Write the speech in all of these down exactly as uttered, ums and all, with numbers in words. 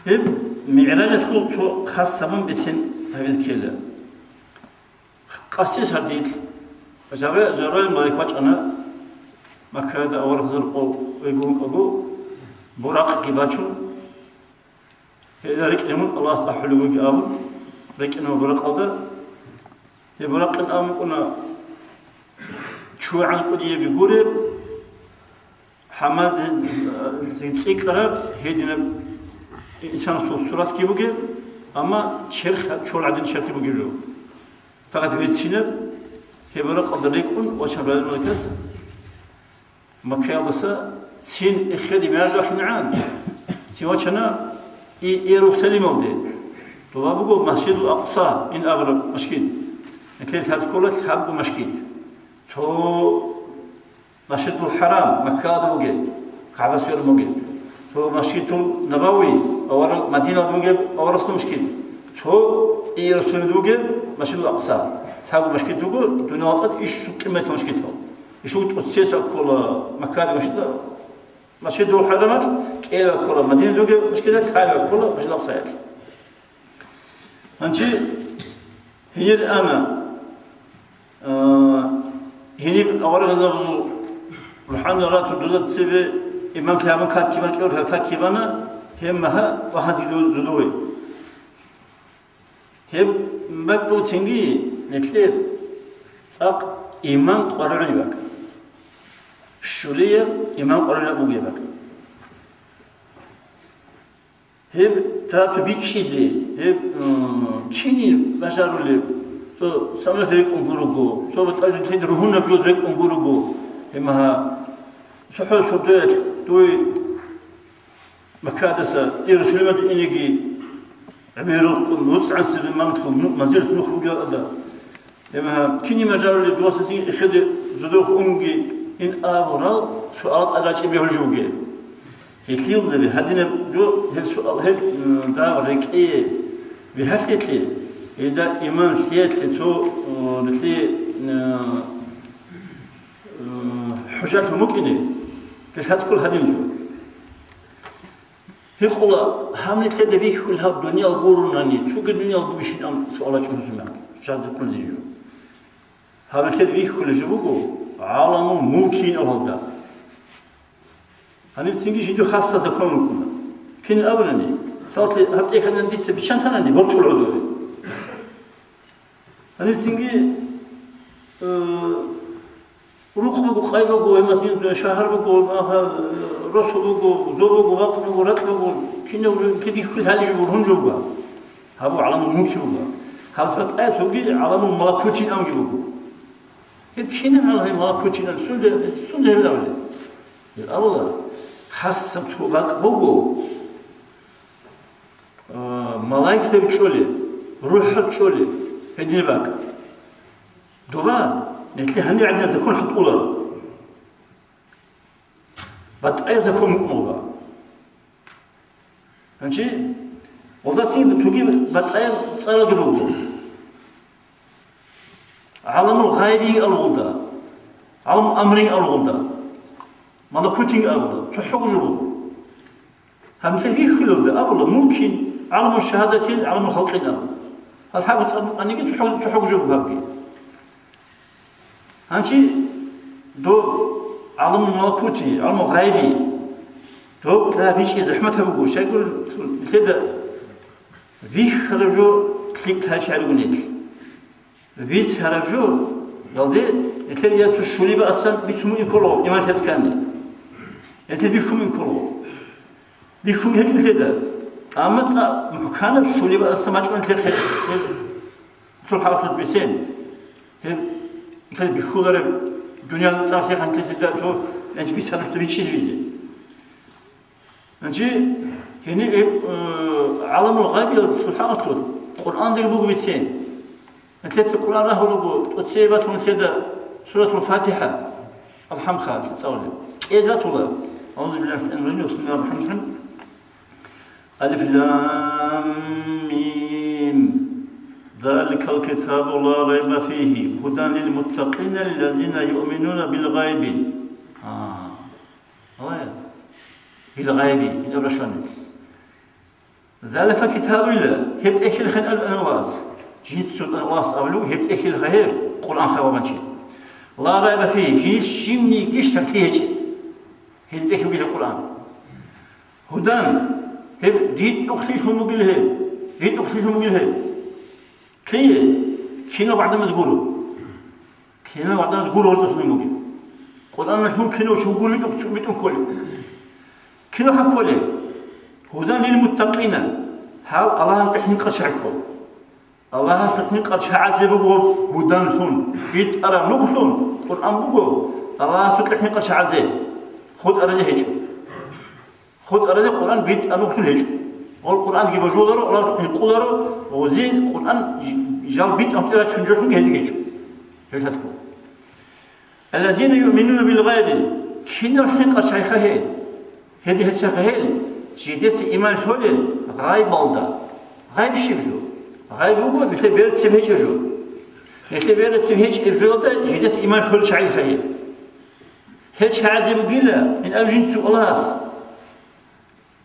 Гьеб МигӀражалъул цо хас заман бицин гьабизе ккела. Къаси сардилъ, жабе-, Жабраил малаик вачӀана Маккаялда аварагзар къо вегун кӀаго, Буракъги бачун, гьелда рекӀине мун Аллагьас тӀахӀулев вугев абун, рекӀинав Буракъалда. Гьеб Буракъин абун букӀуна чугӀан кӀудиябги гуреб, гьамад цӀикӀкӀараб гьединаб инсанасул суратги бугеб, амма черх чол гӀадин черхги бугеб жо. Факъат берцинаб гьеб Буракъалда рекӀун вачан Жабраил малаикас Маккаялдаса цин эхеде мягӀарулахинегӀан, цин вачана И-, Иерусалималде. Доба буго Масжидул Акъса ин абураб машгид. Нилъер лъаз ккола лъабго машгид. Цо Масжидул ХӀарам, Маккаялда бугеб, КагӀба сверун бугеб. Цо Масжидул Набави, авараг-, Мадиналда бугеб аварагасул машгид. Цо Иерусалималда бугеб Масжидул Акъса. Лъабго машгид буго, дунялалда тӀад иш къимматал машгидал. Ишул тӀоцеса ккола Маккаялда машгидал, Масжидул ХӀарамалъ, кӀияб ккола Мадиналда бугеб машгидалъ, лъабаб ккола Масжидул Акъсаялъ. Гьанже гьенир ана, а, гьениб аварагзабазул рухӀанал ратун дуда цебе имамлъи гьабун какги бан кӀолеб, гьеб какги бана, гьеб магьа вахӀанзги ду-, зудове. Гьеб бакӀ буцинги, нилъер цӀакъ иман къваригӀунеб бакӀ. Щулияб иман къваригӀунеб бугеб бакӀ. Гьеб тӀату бичӀчӀизе, гьеб, м, кини бажарулеб, цо самолет рекӀун гурого, цо батӀаллъид ругьунаб жо рекӀун гурого, гьеб магьа цохӀо сордоялъ дуе Маккадаса Иерусалималде инеги, гӀемерал нуцӀан сибе мамлъун, ну-, манзилалъ нух бугеб ада. Гьеб магьа кини бажарулеб дуаса цин эхеде зодох унги ин абурал суал тӀад рачӀин бегьулеб жо бугеб. Гьелъие гьадинаб жо гьеб суал, гьеб, м, дагь рекӀее бихьалъеблъи, гьелда иман лъеялъе цо, о, нилъее, м, м, хӀужалъун букӀине, гьелъ гьацӀкӀул гьадин жо. Гьикъула, гьаб нилъеда бихьулеб гьаб дуниял гурунани, цоги дуниял бугищин абун суал рачӀун гьезуман, жагьдекъун жо. Гьаб нилъеда бихьулеб жо буго гӀаламул мулкин авалда. Гьаниб цинги жиндир хасса закон рукӀуна. Кин абунани, мисалалъе, гьаб тӀехьанан дица биччан танани, бортул гӀодобе. Гьаниб цинги, э, рукъ буго, къай буго, гьемасин шагьар буго, аха, э, росу буго, зо буго, вакъ буго, ракь буго, кинав кибихьулел гьалижи бургьун жо буго. Гьаб гӀаламул мулки буго. Гьаб батӀаяб цоги гӀаламул малакутин амги буго. Гьеб кинаб гьал гьеб малакутинал сунде, сунде гьеб абулеб? Гьеб абула, хасаб цо бакӀ буго, а, малаикзаби чӀолеб, рухӀал чӀолеб, гьединаб бакӀ. Доба, нилъее гьаниб гӀадинаб закон хӀалтӀуларо. БатӀаяб закон букӀун буго. Гьанже гъолдасин цоги батӀаяб цӀаралги руго. ГӀаламул гъайбин алгъулда, гӀаламул амрин алгъулда, малакутин алгъулда, цохӀого жо буго. Гьанже бихьулелда абула, мумкин, гӀаламул шагьадатин, гӀаламул халкъин абула. Гьал гьаб цӀакъ букӀаниги цохӀо-, цохӀого жо буго гьабги. Гьанчи доб гӀаламул малакути, гӀаламул гъайби, доб дагьабичӀи захӀматаб буго, щайгурелъул нилъеда бихьараб жо лъикӀ лъачӀаригу нилъ. Бицараб жо, ялде, нилъер я цо щулиба асан бицун букӀин ккола иман лъезе ккани. Нилъер бихьун букӀин ккола. Бихьун гьечӀо нилъеда. Амма цӀакъ мухӀканаб щулиба асан бачӀун нилъер хе-, хе-, Цо хӀалтӀулъ бицен. Гьеб, гьеб бихьулареб дуниял цӀар лъегӀантесеб цо, гьанчи бицараб цо бичӀчӀизабизе. Гьанчи гьениб гьеб, э, гӀаламул гъайбиял цо хӀалтӀулъ Къуръан дир буго бицен. Гьанчи Къуръан рагьулего, тӀоцебе батун лъеда Суратул ФатихӀа, АлхӀамха цӀалулеб. КӀел батула. أعوذ بالله من الشيطان الرجيم. بسم الله الرحمن الرحيم. الم. ذلك الكتاب لا ريب فيه هدى للمتقين الذين يؤمنون بالغيب. А. Гьале. بالغيب. Ин абрашвани. Залика китабуйла, гьеб тӀехьилха гьел Аллагьас. Жинца тӀан Аллагьас абулев, гьеб тӀехьилха гьеб, Къуръан хабабанчи. Ла райба фигьи, жинир щибниги щаклъи гьечӀеб. Гьеб тӀехь бугила Къуръан. Гьудан, гьеб ритӀухълъилъун бугила гьеб. РитӀухълъилъун бугила гьеб. Лъие? Кинав гӀадамаз гуро. Кинав гӀадамаз гуро гьоркьосунеб бугеб. Къуръаналъул кинав чи гуро битӀухъ-, битӀун кколеб. Кинавха кколеб? Гьудан лил муттакъина. Гьав Аллагьасда хӀинкъа чагӀи ккола. Аллагьасда хӀинкъа чагӀазе буго гьуданлъун, битӀараб нухлъун Къуръан буго, Аллагьасда хӀинкъа чагӀазе, хутӀаразе гьечӀо. ХутӀаразе Къуръан битӀа нухлъун гьечӀо. Гьел Къуръанги божуларо, Аллагьасда хӀинкъуларо, гьезие Къуръан жал битӀа хутӀарачун жолъун гьезие гьечӀо. Гьелъас ккола. Аллазина юъминуна бил гъайби, кинал хӀинкъа чагӀиха гьел? Гьедин гьечаха гьел, жидеца иман лъолел гъайбалда. Гъайб щиб жо? Гъайб буго нилъер берцин гьечӀеб жо. Нилъер берцин гьечӀеб жоялда жидеца иман лъолел чагӀилха гьел. Гьел чагӀазе бугила, мин аб жинцу Аллагьас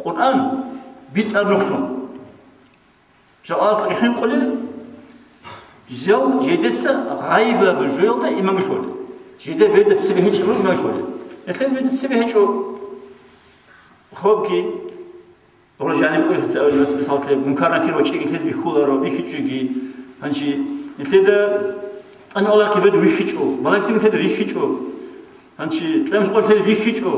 Къуръан битӀараб нухлъун. Жаваб хӀинкъулел, жал жидеца гъайбаб жоялда иман лъолел. Жиде беда цебе гьечӀеб иман лъолел. Нилъер беда цебе гьечӀо хобги, гьура жаниб кӀвелъица авел мас-, мисал, мункар-накир вачӀиги нилъеда бихьуларо, бихьичӀоги. Гьанчи нилъеда тӀанигӀлахъе беда вихьичӀо, малаикзаби нилъеда рихьичӀо. Гьанчи, къиямас къоялъе бихьичӀо.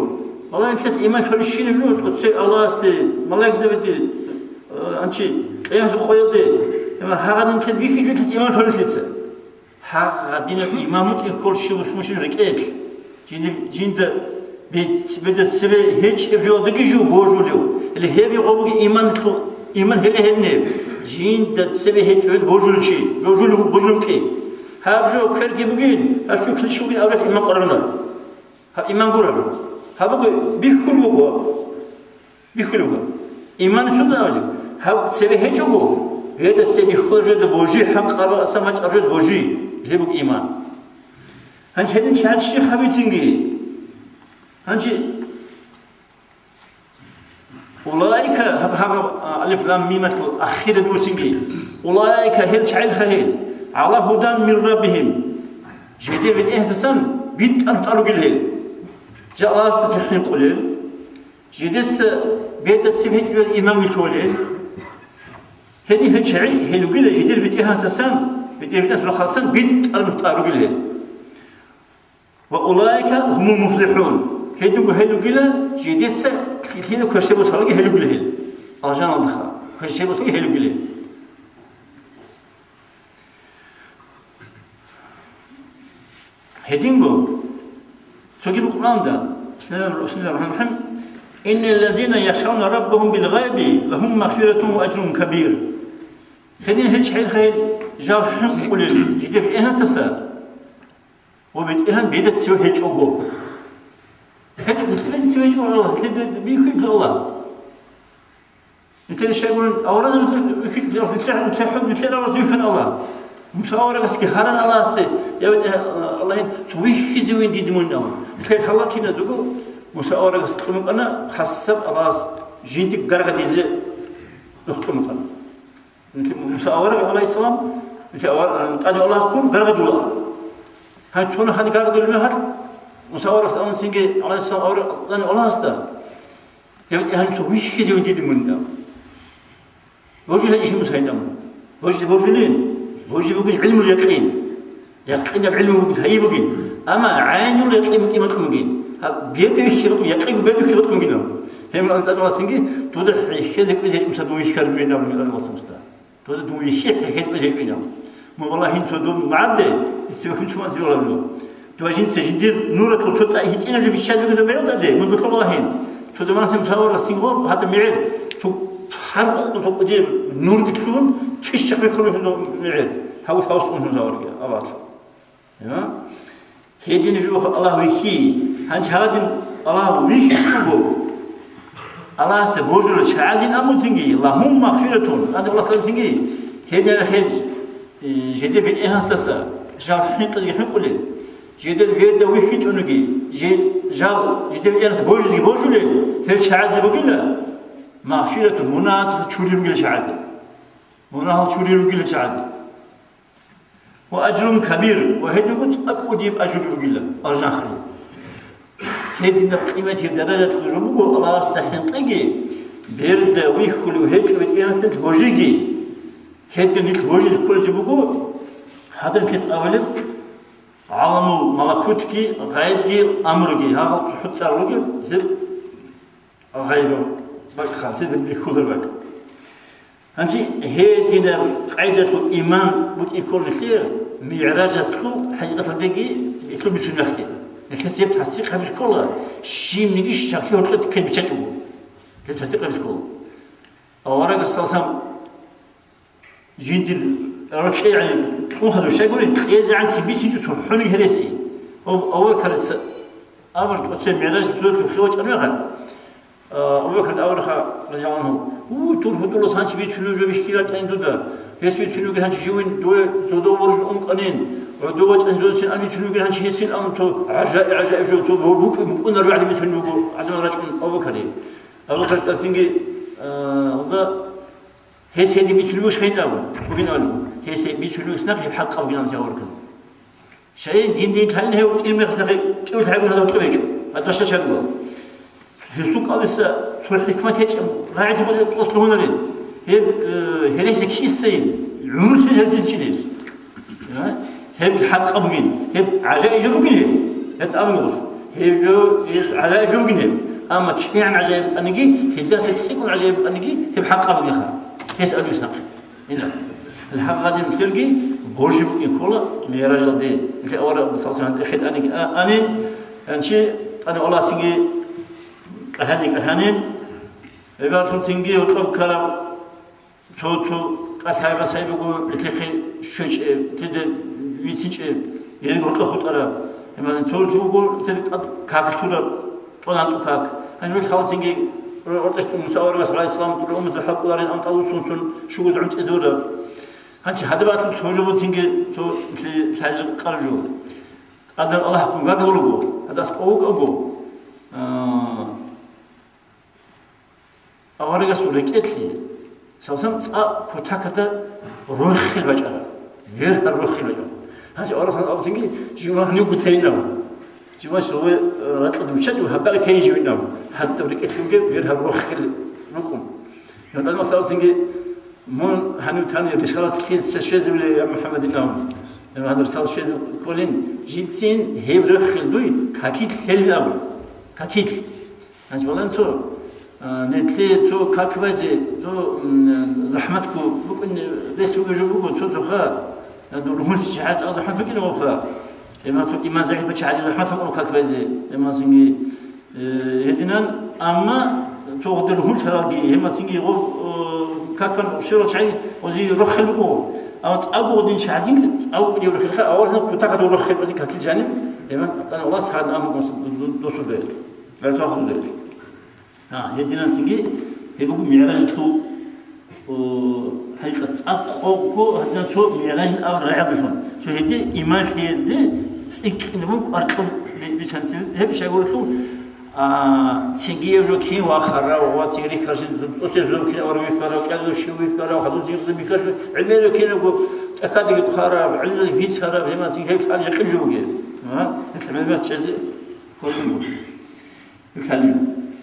Аллагьас иман лъолебщинаб жо, тӀоцебе Аллагьасде, малаикзабиде, э, гьанчи, къиямас къоялде, гьагъадин нилъеда бихьичӀо нилъеца иман лъолелъица. Гьагъадинаб иман букӀин ккола щив мусулманчи рекӀелъ. Жинда, жинда бец-, беда цебе гьечӀеб жоялдаги жив божулев. Или гьеб гъо буго иман лъу-, иман гьеле гьеб неб. Жинда цебе гьечӀев божулев чи, божулев, божулев вукӀи. Гьаб жо кверги бугин, гьаб жо килщи бугин абрагь иман къваригӀуна. Гьаб иман гуро гьаб жо. Гьаб буго бихьулеб буго. Бихьулеб буго. Иман сунда абулеб? Гьаб цебе гьечӀого, гьеда цебе бихьулеб жода божи, хӀакъ абасан бачӀараб жода божи. Гьеб буго иман. Гьанже гьедин чияс щиб гьабицинги. Гьанже Улаика, гьаб, гьаб, а, алиф лам мималъул ахиралда бугин, улаика, гьел чагӀилха гьел, гӀала гьудан мин раббигьим, жидер БетӀергьанасдасан битӀараб хутӀарал ругел гьел. Жал Аллагьасда хӀинкъулел, жидеца беда цебе гьечӀеб жоялда иман лъолел. Гьедин гьел чагӀи гьел ругила жидер БетӀергьанасдасан, БетӀер-, БетӀергьанас рахъалдасан битӀараб хутӀарал ругел гьел. Ва улаика гьумул муфлихун. Гьединго гьел ругила, жидеца лъилъида кверщел босалги гьел ругила гьел. Алжаналдаха кверщел босалги гьел ругила. Гьединго цоги Къуръанда, бисмиллагьир рахӀманир рахӀим, «Инналлазина яхшавна раббагьум бил гъайби лагьум магъфиратун ва ажрун кабир». Гьедин гьел чагӀилха гьел жал хӀинкъулел жидер БетӀергьанасдаса. Ва БетӀергьан беда цеве гьечӀого. ГьечӀо, нилъер беда цеве гьечӀо Аллагь, нилъер бихьулев Аллагь. Нилъер щайгуран аварагас вихьи-, нилъер, нилъер, нилъер аварагас вихьана Аллагь. Муса аварагасги гьарана Аллагьасде, я БетӀергьан, Аллагьин, цо вихьизевин дида мун Аллагь. Нилъер гьалакина дуго, Муса аварагас кьун букӀана, хасаб Аллагьас жиндихъ гаргадизе нух кьун букӀана. Нилъ-, Муса авараг, гӀалайгьиссалам, нилъ авар-, тӀадегӀан Аллагьгун гаргадула. Гьай, цо нахъани гаргадулеб мехалъ, Муса аварагас абуна цинги, гӀалайгьиссалам, авараг тӀадегӀан Аллагьасда, я БетӀергьан, цо вихьизевин дида мун. Божи гьечӀищ Муса гьаниб? Божи, божулин, божи бугин гӀилмул якъин. Якъинаб гӀилму бугин, гьайи бугин. Амма гӀайнул якъин букӀин букӀин бугин. Гьаб беде вихьи букӀин, якъинго беде вихьи букӀин бугин. Гьеб мехалъ тӀадегӀан Аллагьас цинги, дуда хӀехьезе кӀвезе гьечӀо Муса, дун вихьараб жо гьаб, Аллагьас Муса. Дуда дун вихьи хӀехьезе кӀвезе гьечӀо. Мун валагьин цо дун магӀаде, дица вихьун цо магӀаде валагьуло. Дова жинца жиндир нуратлъул цо цӀакъ гьитӀинаб жо биччазе бугеб доб мегӀералда, мун дулъа валагьин. Цо заманаялъ Муса аварагас цинги гьадаб мегӀер, цо гьаркьун цо кӀудияб нур итлъун, тищахъ биххун вихьун доб мегӀер. Гьав-, гьавс ун Муса аварагги, аварагас. Гьедин жо Аллагь вихьи. Гьанже гьадин Аллагь вихьичӀого, Аллагьасда божулел чагӀазин абун цинги, лагьум магъфиратун, гьадин Аллагьас абун цинги, гьединал хӀеж, э, жеде БетӀергьанасдаса жал хӀинкъизги хӀинкъулел, жедер берда вихьичӀониги, же-, жал жеде БетӀергьанас божизги божулел, гьел чагӀазе бугила. Магъфирату, мунагьал чури ругел чагӀазе. Мунагьал чури ругел чагӀазе. Ва ажрун кабир, ва гьединго цӀакъ кӀудияб ажру ругила, алжан хъе. Гьединаб къиматияб даражат хъужу буго Аллагьасда хӀинкъиги, берда вихьулев гьечӀо ветӀиянасул божиги. Гьедин нилъ божизе кколеб жо буго, гьадин нилъес абулеб, гӀаламул малакутги, гъайбги, амруги, гьагъал цохӀо цӀар ругел, гьеб гъайбу бакӀ хъанлъи бихьулеб бакӀ. Гьанже гьединаб къайдалъул иман букӀин кколелъе, мигӀражалъул хӀакъикъаталдеги бихьулеб бицунеб мехги, нилъеца гьеб тасдикъ гьабизе ккола, щибниги щаклъи гьоркьоб ккезе биччачӀого. Гьеб тасдикъ гьабизе ккола. Аварагас саллаллагьу гӀалайгьи ва саллам Жиндир рокьи, яни, кьун хадур щайгурин, кьезегӀан цебесинчӀо цохӀониги гьереси. Ав-, Авбакарица абар тӀоцебе МигӀражалъул хире вачӀараб мехалъ, а, Авбакар авараха, разияллагьу гӀангьу: «У, дур гьудулас гьанчи бицунеб жо бихьи ратӀайин дуда. Гьес бицунеб бугин гьанчи живин дуе зодов воржун ункъанин, гӀодов вачӀанин зодисин ан бицунеб бугин гьанчи гьесин», – амма цо гӀажаи-, гӀажаиб жо, цо бу-, букӀи-, букӀунар жо гӀадин бицунеб буго, гӀадамал рачӀун Авбакари. Авбакарица абсинги, а, гьалда Гьес гьедин бицунеб бугищ гьейин абун, бугин абун. Гьес гьеб бицунеб бугес нахъе гьеб хӀакъаб бугин абун Авбакарица. Шайин дин-дин лъалин гьев кӀияб мехалъ нахъе кӀиго лъабго гьадав тӀубечӀо, гьадин щай чарго. Гьесул кӀалдиса цо хӀикмат гьечӀеб, рагӀиса кӀалдиса кьолъ лъугьунарин. Гьеб, э, гьереси кисайин, гӀумрулъ гьереси чӀинес. Гьеб хӀакъаб бугин, гьеб гӀажаиб жо бугин гьеб, гьеб абун гьес. Гьеб жо, гьеб гӀажаиб жо бугин гьеб. Амма кигӀан гӀажаиб букӀаниги, гьелдаса цӀикӀкӀун гӀажаиб букӀаниги, гьеб хӀакъаб бугеха. Гьес абизе нахъе. Гьелда. Гьеб хӀакъ гьадин ккелги, божи букӀин ккола мигӀражалде. Нилъер авараг саллаллагьу гӀалайгьи ва саллам хӀед аниги а-, анин, гьанчи тӀадегӀанасеги кӀалъазе кӀалъанин, гьеб алхунцинги гьоркьоб ккараб Цо, цо кӀалъай-басай буго, гьелъехъе щвечӀеб, тиде бицинчӀеб, гьелги гьоркьоб хутӀараб. Гьебмазин цо буго, тиде тӀад как лъураб, тӀад анцӀу как. Гьанже хӀалсинги ро-, ротӀалъ Муса аварагас гӀалайгьиссалам тӀура умматалъ хӀалкӀоларин, амма тӀад усун-сун щугоз гӀунтӀизе гьураб. Гьанчи гьадаб батун цо жо буцинги цо лъи-, лъазир къараб жо. Адам Аллагьгун гагал руго, гьадас къо вукӀаго. А, Аварагасул рекӀелъе, саллаллагьу гӀалайгьи ва саллам, цӀакъ кутакалда рохел бачӀараб, бергьаб рохел бачӀараб. Гьанже аварагас абуцинги, жив гьанивго тейинав. Жив щалаве, э, ракьалда биччачӀого гьабаги тейин жив винав. Гьадаб рекӀелъе вугев бергьаб рохел рукӀун. Гьанже аварагас абуцинги, мун гьанив тани рисалат лъизе щвезевали, я МухӀаммад, ин абун. Гьанив рисалат щвезе кколин, жицин гьеб рохел дуй какилъ лъелин абун. Какилъ. Гьанже балан цо, а, нилъее цо как базе, цо, м, захӀматго букӀин рес бугеб жо буго, цо-цоха, а, ругьунлъи чагӀаз а захӀмат букӀине вуха. Гьебмацун иман загӀипа чагӀазе захӀмат букӀун как базе, гьебмацинги, э, гьединан, амма цо гъоде ругьунлъаралги, гьебмацинги гъо-, о, как бан щварал чагӀи гъозе рохел буго. Амма цӀакъго гъодин чагӀазин, цӀакъго кӀудияб рохелха, аварагасул кутакалда рохел базе какил жаниб, гьебман, Аллагьас гьадин амру досу, досу бер. Бертахъулел. А, гьединанцинги, гьеб буго мигӀражалъул, о, хӀакъикъат цӀакъ къокъго гьадинан цо мигӀражин абураб рагӀидалъун. Цо гьеде иман лъеяде цӀикӀкӀинабун кӀвар кьун би-, бицанцин. Гьеб щайгурелъул, а, цинги гьев жо кин вахарав, ва цинги рихьарщин, цо-, цоцазул кин авараг вихьарав, кӀалдизул щив вихьарав, хадуб цинги бихьарав, гӀемерав кинавго тӀахьаздаги хъвараб, гӀелмуялдаги бицараб, гьебмацин гьеб лъан якъин жо бугеб. А? Гьелъ гӀемер чӀезе кколеб буго. Лъалеб.